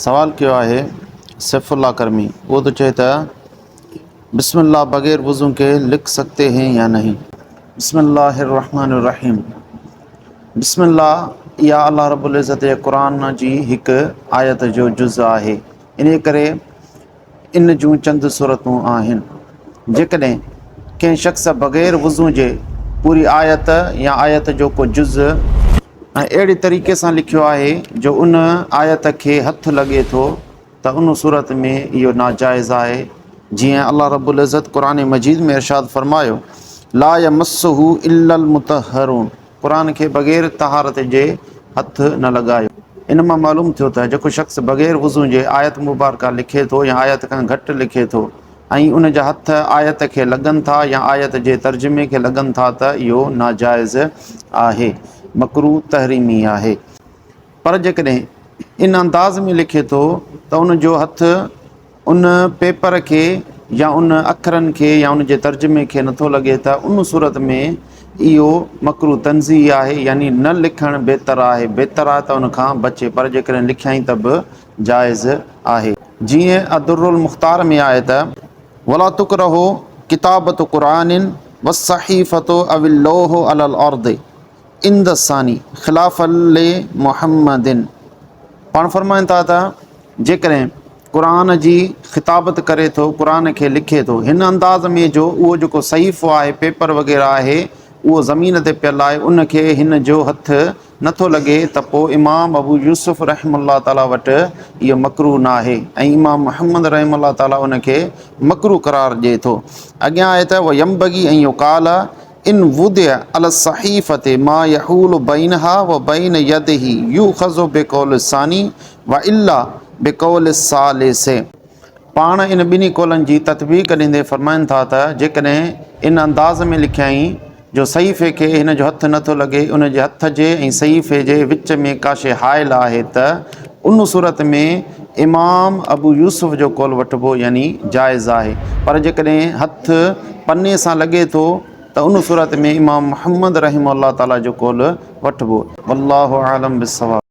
سوال ڪيو آهي سيف الله ڪرمي اهو ٿو چئي ته بسم الله بغير وضو ڪي لک سڪتي هين يا نهين. بسم الله الرحمن الرحيم بسم الله اها الله رب العزت جي قرآن جي هڪ آيت جو جز آهي انهي ڪري ان جون چند صورتون آهن جيڪڏهن ڪنهن شخص بغير وضو جي پوري آيت يا آيت جو ڪو جز ۽ اهڙي طريقي سان لکيو آهي جو ان آيت کي هٿ لڳي ٿو ته ان صورت ۾ اهو ناجائز آهي جيئن الله رب العزت قرآن مجيد ۾ ارشاد فرمايو لا يمسه الا المطهرون قرآن کي بغير طهارت جي هٿ نه لڳايو. ان مان معلوم ٿيو ته جيڪو شخص بغير وضو جي آيت مبارڪه لکي ٿو يا آيت کان گهٽ لکي ٿو ۽ ان جا هٿ آيت کي لڳن ٿا يا آيت جي ترجمي کي لڳن ٿا ته اهو ناجائز آهي، مڪروه تحريمي آهي. پر جيڪڏهن ان انداز ۾ لکي ٿو ته ان جو هٿ ان پيپر کي يا ان اکرن کي يا ان جي ترجمي کي نٿو لڳي ته ان صورت ۾ اهو مڪروه تنزيهي آهي يعني نه لکڻ بهتر آهي، بهتر آهي ته ان کان بچي پر جيڪڏهن لکيائين ته به جائز آهي. جيئن الدر المختار ۾ آهي ته، ولا تڪره ڪتابة قرآن والصحيفة او اللوح علي الارض عند الثاني خلافا لمحمد پاڻ فرمائن ٿا ته جيڪڏهن قرآن جي خطابت ڪري ٿو قرآن کي لکي ٿو هن انداز ۾ جو اهو جيڪو صحيفو آهي پيپر وغيره آهي اهو زمين تي پيل آهي ان کي هن جو هٿ نه ٿو لڳي ته پوء امام ابو يوسف رحمه الله تعاليٰ وٽ اهو مڪروه نه آهي ۽ امام محمد رحمه الله تعاليٰ ان کي مڪروه قرار ڏئي ٿو. اڳيان آهي ته وينبغي ان يقال ان وضع علي الصحيفة ما يحول بينها وبين يده يؤخذ بقول الثاني والا بقول الثالث. پاڻ ان ٻنهي قولن جي تطبيق ڏيندي فرمائن ٿا ته جيڪڏهن ان انداز ۾ لکيائين جو صحيفي کي هن جو هٿ نه ٿو لڳي، ان جي هٿ جي ۽ صحيفي جي وچ ۾ ڪا شيء حائل آهي ته ان صورت ۾ امام ابو يوسف جو قول وٺبو يعني جائز آهي پر جيڪڏهن هٿ پني سان لڳي ٿو ته ان صورت ۾ امام محمد رحمه الله تعاليٰ جو قول وٺبو. والله اعلم بالصواب.